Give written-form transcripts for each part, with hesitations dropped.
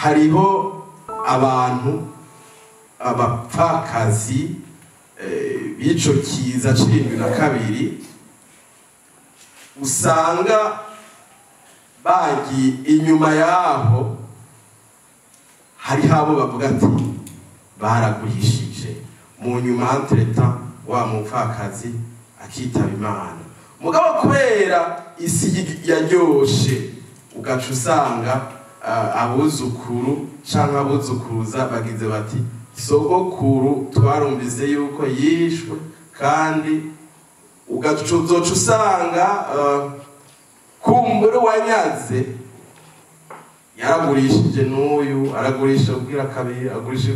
Hariho abantu, abapfakazi b'ico kiza c'72, usanga bagiye inyuma yaho, hariho abo bavuga ati baragurishije. Mu nyuma, entre-temps, wa mupfakazi akitaba Imana. Mugabo kubera isi yaryoshe, ugaca usanga abuzukuru canke abuzukuruza bagize bati: "Sogokuru twarumvise yuko yishwe." Kandi ugaca uzoca usanga kumbura wanyaze yaragurishije, n'uyu aragurisha ubwira kabiri agurisha.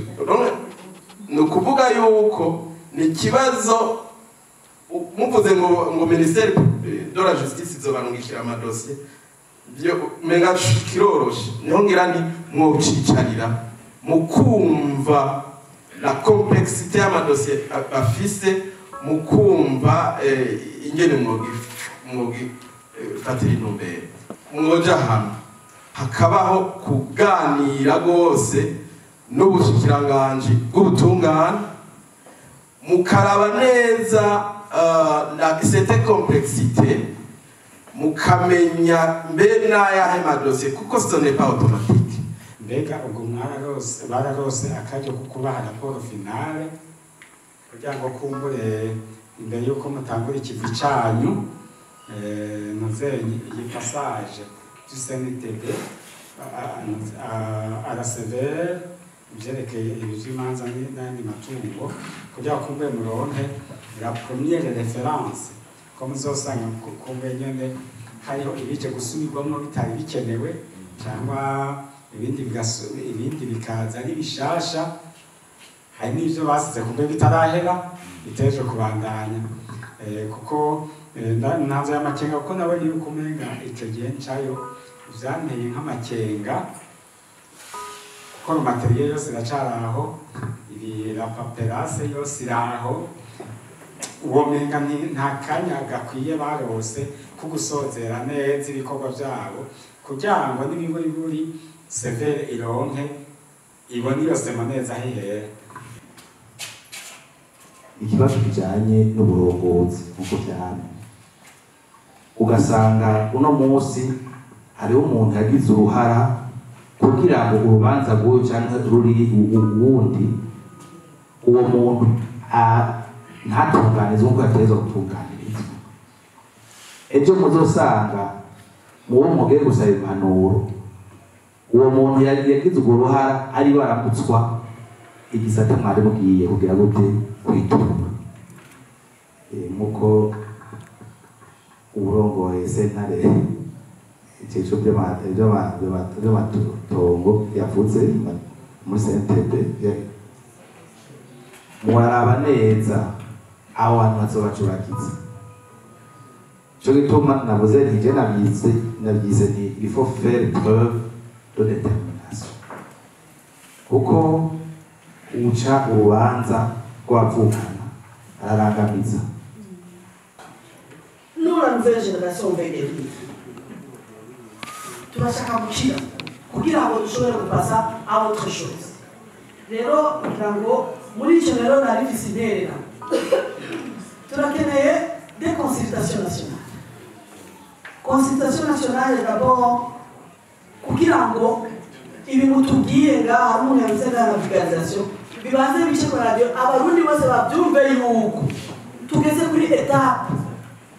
Ni ukuvuga yuko ni ikibazo. Muvuze ngo ministère de la Justice izobarungikira amadosiye, byo menga kiroroshe. Niho ngira nti mwocicarira mukumva la complexité y'amadosiye afise, mukumva ingene mwogifatira intumbero, mwoja hamwe, hakabaho kuganira rwose n'ubushikiranganji bw'ubutungane, mukaraba neza cette complexité, mukamenya mbe n'ayahe madosiye, kuko ce n'est pas automatique. Mbega ubwo mwararose, bararose akaryo ko kubaha rapport finale, kugira ngo kumbure imbere yuko mutangura ikivi canyu, ntuzenye iyi passage du CNTB à la CVR, ivyerekeye ibi vy'imanza n'ayandi matungo, kugira ngo kumbure muronke la première référence, ko muzosanga kumbure nyene hariho ibije gusubirwamwo bitari bikenewe, cyangwa ibindi bikaza ari bishasha, hari n'ivyo basize kumbe bitarahera biteje kubandanya, kuko ntanze y'amakenga, kuko nabonye yuko umenga ico gihe ncayo vyanteye nk'amakenga, kuko le matériel yose iracari aho, ibi la paperasse yose iraho, uwo menga nta kanya gakwiye barose ko gusozera neza ibikorwa vyabo, kugira ngo n'imiburiburi CVR ironke ibone iyo sema neza aho ihera. Ikibazo kijanye n'uburongozi, nk'uko vyamye, ugasanga uno munsi hariho umuntu yagize uruhara kugira ngo urubanza rw'uyu canke ruri uwundi, uwo muntu ntatunganirizwe nk'uko yategerezwa gutunganirizwa. Ejo muzosanga muwo mugiye gusaba impanuro, uwo muntu yagize urwo ruhara ari baramutswa igisata mwari mugiye kugira gute kwitura. Nk'uko uwurongoye sentare iciciro vy'amatongo yavuze muri CNTB, muraraba neza aho hantu hazobacuragiza. Ico gituma navuze nti je navyize nti il faut faire preuve de détermination, kuko uca urubanza rw'abavukana ararangamiza. Nous, la nouvelle génération, on veut guérir. Turashaka gukira kugira ngo dushobore gupasa à autre chose. Rero ngira ngo muri icyo rero nari mfise interera: turakeneye des consultations nationales. Consultation nationale d'abord kugira ngo ibi mutubwiye ngaha, hari umuntu yavuze ngaha na vulgarisation, bibanze bice ku radiyo, Abarundi bose babyumve yuko tugeze kuri étape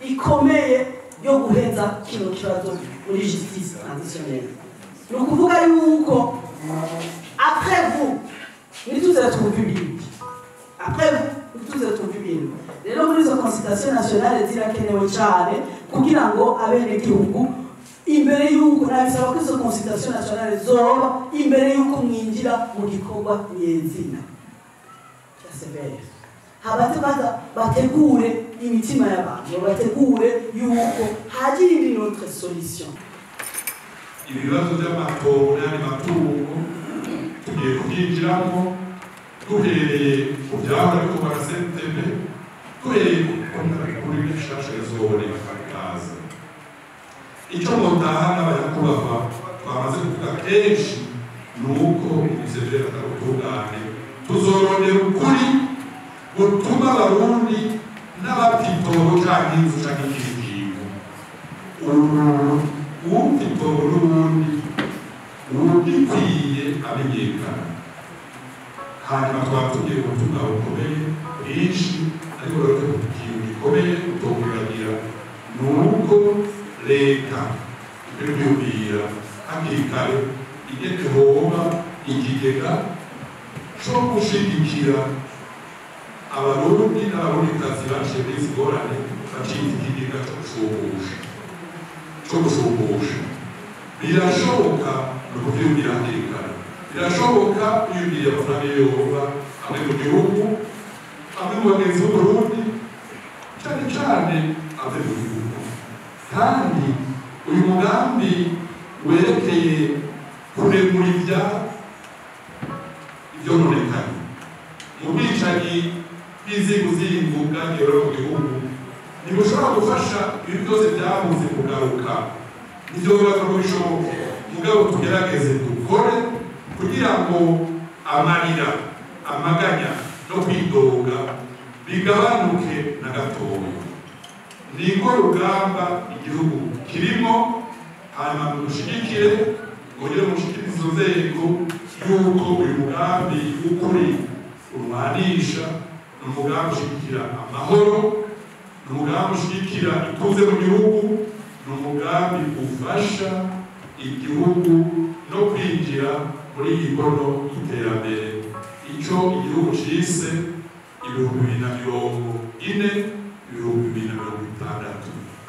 ikomeye yo guheza kino kibazo muri justice transitionnelle. Ni ukuvuga yuko après vous ntituze twumva ibindi, après vous ntituze twumva ibindi. Rero muri izo consultation nationale zirakenewe cyane kugira ngo abenegihugu, imbere yuko nabisaba ko izo consultation nationale zoba imbere yuko mwinjira mu gikorwa nyezina cya CVR, habanze baza bategure imitima y'abantu, bategure yuko hagira indi notre solution. Ibibazo by'amatongo n'ayandi matungo tugiye kubyinjiramo duhereye ku byahora bikorwa na CNTB, duhereye kuri bishasha bizoboneka bikaza. Icyo mutaha n'abanyakubahwa twamaze kuvuga kenshi Nuko umuseveri atarutungane tuzorondera ukuri gutuma abarundi n'abapfa itongo canke inzu canke ikindi kintu, uwupfa itongo n'ubundi uwugikwiye amenyekana. Hanyuma twaba tugiye ubutumwa bukomeye bwinshi, ariko rero ikintu gikomeye utokwibagira ni uko leta ibyo byumvira hakiri kare igene hoba ikigega co gushigikira abarundi n'abarundikazi baciye muri izi ngorane, bacitse ikigega co gushumbusha, co gushumbusha. Birashoboka, ni ukuvyumvira hakiri kare, birashoboka wiyumviriye amafaranga yoba amwe mu gihugu, amwe mu bagenzi b'Uburundi, cane cane ave mu gihugu. Kandi uyu mugambi werekeye kuremura ivyononekaye mu bwicanyi bw'inzinguzingu bwagiye mu gihugu ntibushobora gufasha ibi byose byabuze kugaruka. Nivyo bibaza ko bishoboke, mugabo tugerageze dukore kugira ngo amarira, amaganya no kwidoga bigabanuke na gatoya. Niko rugamba igihugu kirimo. Hanyuma mudushigikire, mwongere mushikire izo nzego yuko uyu mugambi w'ukuri urwanisha ni umugambi ushigikira amahoro, ni umugambi ushigikira ituze mu gihugu, ni umugambi ufasha igihugu no kwinjira muri iyi mbono y'iterambere, icyo igihugu cise 2040, 2060.